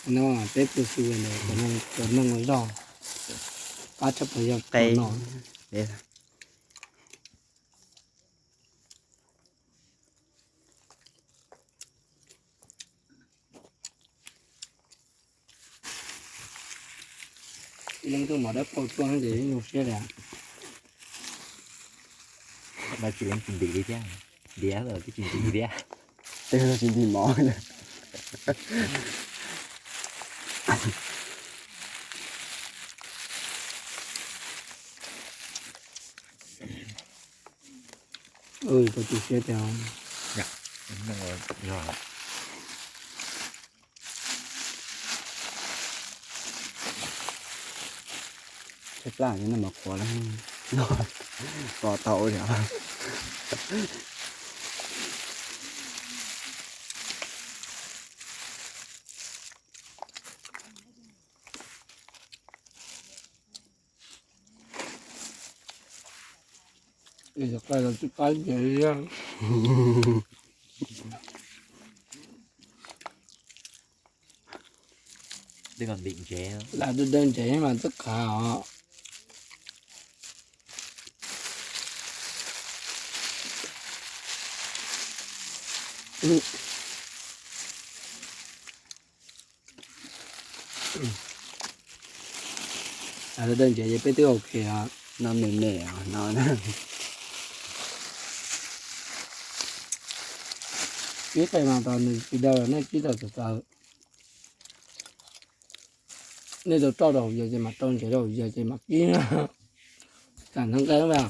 No peb pw xwb ntawd, cov neeg ua zog qab tshaj plaws yog qe no. Ib leeg tuaj mov dawb paug tuaj ces nyuaj siab li. No tsis leej tsis ntim li thiab, diav los twb tsis ntim li thiab. Tej tsis ntim mov. Ua tu siab tiag. Tshaib plab no mas qhuav lawm, no, kos tau li. Qab los tsis qab ces twb ntim ntsev, lam dawb dawb ntsev mas twb qab os. Lam dawb dawb ntsev ces peb twb ok os. No me me os no. Kib qe mas tos nws tsis daw nej kib tau txawv txawv. Nej tau roj rau hauv yawg ces mam rau ntsev rau hauv yawg ces mam kib. Tam ntawd nqe lawm.